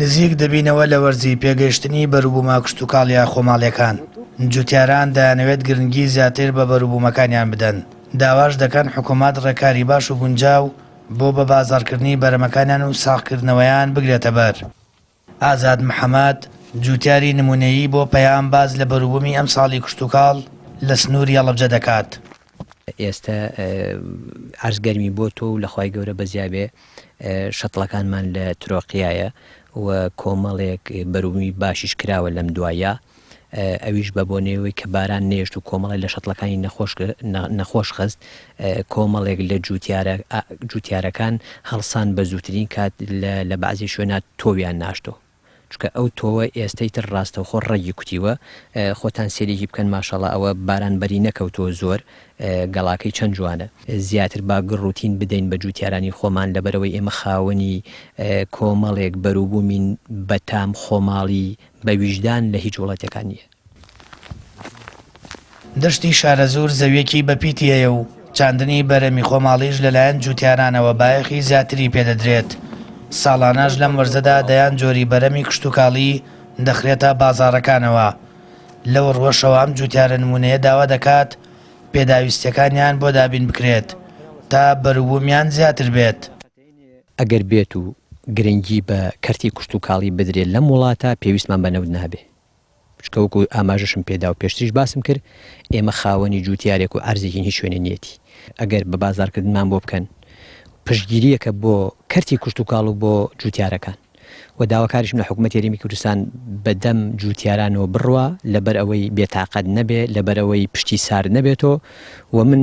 نزیک دەبینەوە لە وەرزی پێگەیشتنی بەروبوومە کشتوکاڵییە خۆماڵییەکان، جوتیاران دەیانەوێت گرنگی زیاتر بە بەروبوومەکانیان بدەن، داواش دەکەن حکومەت ڕێکاری باش و گونجاو بۆ بە بازاڕکردنی بەرەمەکانیان و ساغکردنەوەیان بگرێتەبەر. ئازاد محەمەد، جوتیاری نمونەیی بۆ پەیام باس لە بەروبوومی ئەمساڵی کشتوکاڵ لە سنووری هەڵەبجە دەکات. ئێستە عەرز گەرمی بۆ تۆ و لە خوای گەورە بەزیا بێ شەتڵەکانمان لە ترۆقیایە و کۆمەڵێک بەروبوومی باشیش کراوە لەم دوایە ئەویش بە بۆنەیەوەی کە باران نێشت و کۆمەڵێک لە شەتڵەکانی نەخۆش نەخۆش خست کۆمەڵێک لە جوتیارە جوتیارەکان هەڵسان بە زووترین کات لە لە بەعزی شوێنا تۆویان ناشتۆ چونکە ئەو تۆوە ئێستەی تر ڕاستەوخۆ ڕەگی کوتیوە خۆتان سێرێکی بکەن ماشەڵا ئەوە باران بەری نەکەوتووە زۆر گەڵاکەی چەند جوانە. زیاتر با گڕ و تین بدەین بە جوتیارانی خۆمان لەبەرئەوەی ئێمە خاوەنی کۆمەڵێک بەروبوومین بەتام خۆماڵی بە ویژدان لە هیچ وڵاتێکا نییە. دەشتی شارەزوور زەوییەکی بەپیتی هەیە و چاندنی بەرهەمی خۆماڵیش لەلایەن جووتیارانەوە بایەخی زیاتری پێدەدرێت، ساڵانەش لەم وەرزەدا دەیان جۆری بەرهەمی کشتوکاڵی دەخرێتە بازاڕەکانەوە، لەو ڕووەشەوە ئەم جووتیارە نموونەیە داوا دەکات پێداویستییەکانیان بۆ دابین بکرێت تا بەروبوومیان زیاتر بێت. ئەگەر بێت و گرنگی بە کەرتی کشتوکاڵی بدرێت لەم وڵاتە پێویستمان بە نەوت نابێ. چونکە وەکو ئاماژەشم پێدا و پێشتریش باسم کرد ئێمە خاوەنی جوتیارێک و عەرزێکین هیچ شوێنێ نیەتی ئەگەر بە بازاڕکردنمان بۆ بکەن پشتگیریەکە بۆ کەرتی کشتوکاڵ و بۆ جوتیارەکان و داواکاریشم لە حکومەتی هەرێمی کوردستان بەدەم جوتیارانەوە بڕوا لەبەر ئەوەی بێتاقەت نەبێ لەبەر ئەوەی پشتی سارد نەبێتەوە و من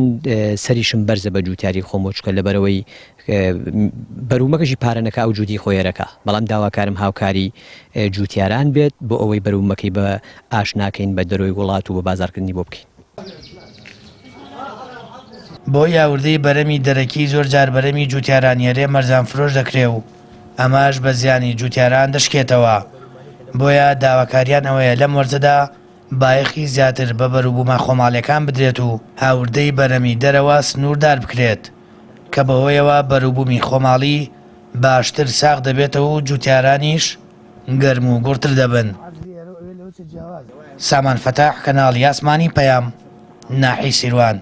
سەریشم بەرزە بە جوتیاری خۆمەوە چونکە لەبەرئەوەی بەرومەکەشی پارە نەکا ئەو جووتی خۆی ئەرەکا بەڵام داواکارم هاوکاری جووتیاران بێت بۆ ئەوەی بەرومەکەی بە ئاشناکەین بە دەرۆی وڵات و بە بازارکردنی بۆ بکەین. بۆ یاوردەی بەرەمی دەرەکی زۆر جار بەرەمی جووتیارانی هەرێم مەرجان فرۆش دەکرێ و ئەمەش بە زیانی جووتیاران دەشکێتەوە بۆیە داواکاریان ئەوەیە لەم وەرزەدا بایەخی زیاتر بە بەروبوومە خۆماڵیەکان بدرێت و هاوردەی بەرەمی دەرەوە سنووردار بکرێت. کە بەهۆیەوە بەروبوومی خۆماڵی باشتر ساغ دەبێتەوە و جووتیارانیش گەرم و گوڕتر دەبن. سامان فەتاح، کەناڵی ئاسمانی پەیام، ناحیەی سیروان.